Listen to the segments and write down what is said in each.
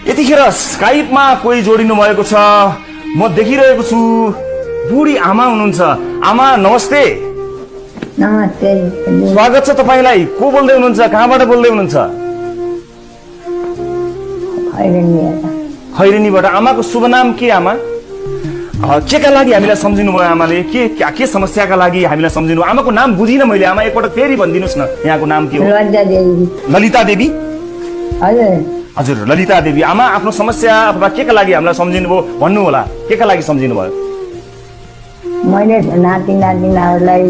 यतिखेर स्काइपमा कोही जोडिनु भएको छ। म देखिरहेको छु बुढी आमा हुनुहुन्छ। आमा नमस्ते। नमस्ते। स्वागत छ तपाईलाई। को बोल्दै हुनुहुन्छ? कहाँबाट बोल्दै हुनुहुन्छ? खैरेनीबाट। आमाको शुभ नाम के? आमा के का लागि हामीलाई सम्झिनु भयो? आमाले के समस्याका लागि हामीलाई सम्झिनु? आमाको नाम बुझिन मैले। आमा एकपटक फेरि भनिदिनुहोस् न, यहाँको नाम के हो? ललिता देवी। हजुर ललिता देवी। आमा आफ्नो समस्या अथवा के का लागि हामीलाई सम्झिनु भयो भन्नु होला। के का लागि सम्झिनु भयो? मैले नाति नातिनाहरूलाई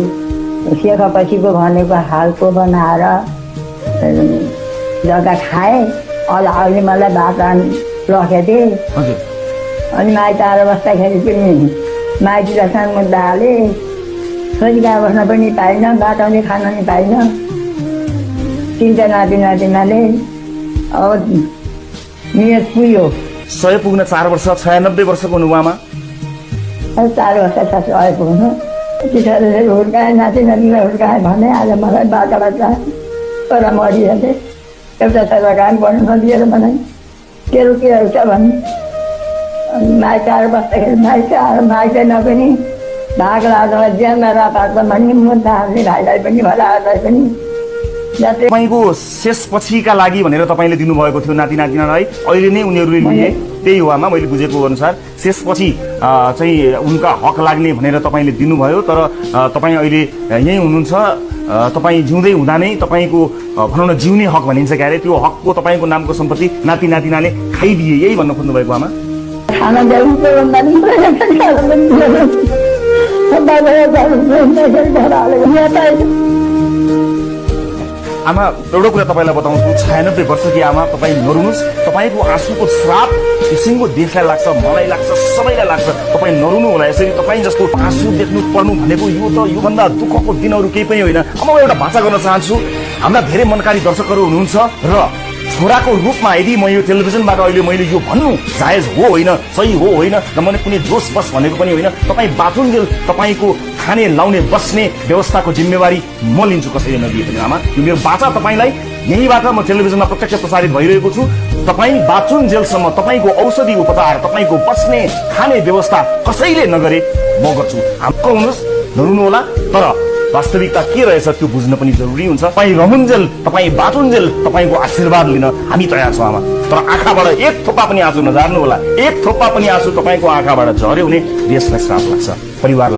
सेकापछिको भनेको हालको बनाएर जग्गा खाएँ। अहिले मलाई बाटो लखेको थिएँ। हजुर। अनि माइत आएर बस्दाखेरि पनि माइतीलाई सानो मुद्दा हालेँ। छोरीका बस्न पनि पाइनँ, बाटोले खान नि पाइनँ। तिनवटा नाति नातिनाले अब नियत पुग्यो। 100 पुग्न 4 वर्ष। 96 वर्षको हुनुभयो आमा। 4 वर्ष सय पुग्नु। पछाडि हुर्काएँ, नाति नातिलाई हुर्काएँ भने आज मलाई बाटोबाट छोरा मरिहालेँ। एउटा छोरा काम गर्नु नदिएर बनाएँ। तेरो के रहेछ भने माइत आएर बस्दाखेरि माइत नपनि भाग लाग्दा ज्यानमा रापार्छ भन्ने मुद्दा हाल्ने भाइलाई पनि भलाहरूलाई पनि। तपाईँको शेषपछिका लागि भनेर तपाईँले दिनुभएको थियो नाति नातिनालाई। अहिले नै उनीहरूले लिए, त्यही हो आमा मैले बुझेको अनुसार। शेषपछि चाहिँ उनका हक लाग्ने भनेर तपाईँले दिनुभयो। तर तपाईँ अहिले यहीँ हुनुहुन्छ। तपाईँ जिउँदै हुँदा नै तपाईँको भनौँ न जिउने हक भनिन्छ क्यारे, त्यो हकको तपाईँको नामको सम्पत्ति नाति नातिनाले खाइदिए, यही भन्न खोज्नु भएको आमा? आमा एउटा कुरा तपाईँलाई बताउँछु, 96 वर्षकी आमा तपाईँ नरुनुहोस्। तपाईँको आँसुको श्राप सिङ्गो देशलाई लाग्छ, मलाई लाग्छ, सबैलाई लाग्छ। तपाईँ नरुनु होला यसरी। तपाईँ जस्तो आँसु देख्नु पर्नु भनेको यो त योभन्दा दुःखको दिनहरू केही पनि होइन। अब म एउटा भाषा गर्न चाहन्छु। हाम्रा धेरै मनकारी दर्शकहरू हुनुहुन्छ र छोराको रूपमा यदि म यो टेलिभिजनबाट अहिले मैले यो भन्नु जायज हो होइन, सही हो होइन, र मैले कुनै जोस बस भनेको पनि होइन। तपाईँ बाँचुन्जेल तपाईँको खाने लाउने बस्ने व्यवस्थाको जिम्मेवारी म लिन्छु, कसैले नदिए पनि आमा। यो मेरो बाचा तपाईँलाई यहीँबाट म टेलिभिजनमा प्रत्यक्ष प्रसारित भइरहेको छु। तपाईँ बाँचुन्जेलसम्म तपाईँको औषधि उपचार, तपाईँको बस्ने खाने व्यवस्था कसैले नगरे म गर्छु। हाम्रो हुनुहोस्, नरुनु होला। तर वास्तविकता के रहेछ त्यो बुझ्न पनि जरुरी हुन्छ। तपाईँ रहुन्जेल, तपाईँ बाँचुन्जेल तपाईँको आशीर्वाद लिन हामी तयार छौँ आमा। तर आँखाबाट एक थोपा पनि आँसु नझार्नु होला। एक थोपा पनि आँसु तपाईँको आँखाबाट झर्यो भने देशलाई श्राप लाग्छ, परिवारलाई।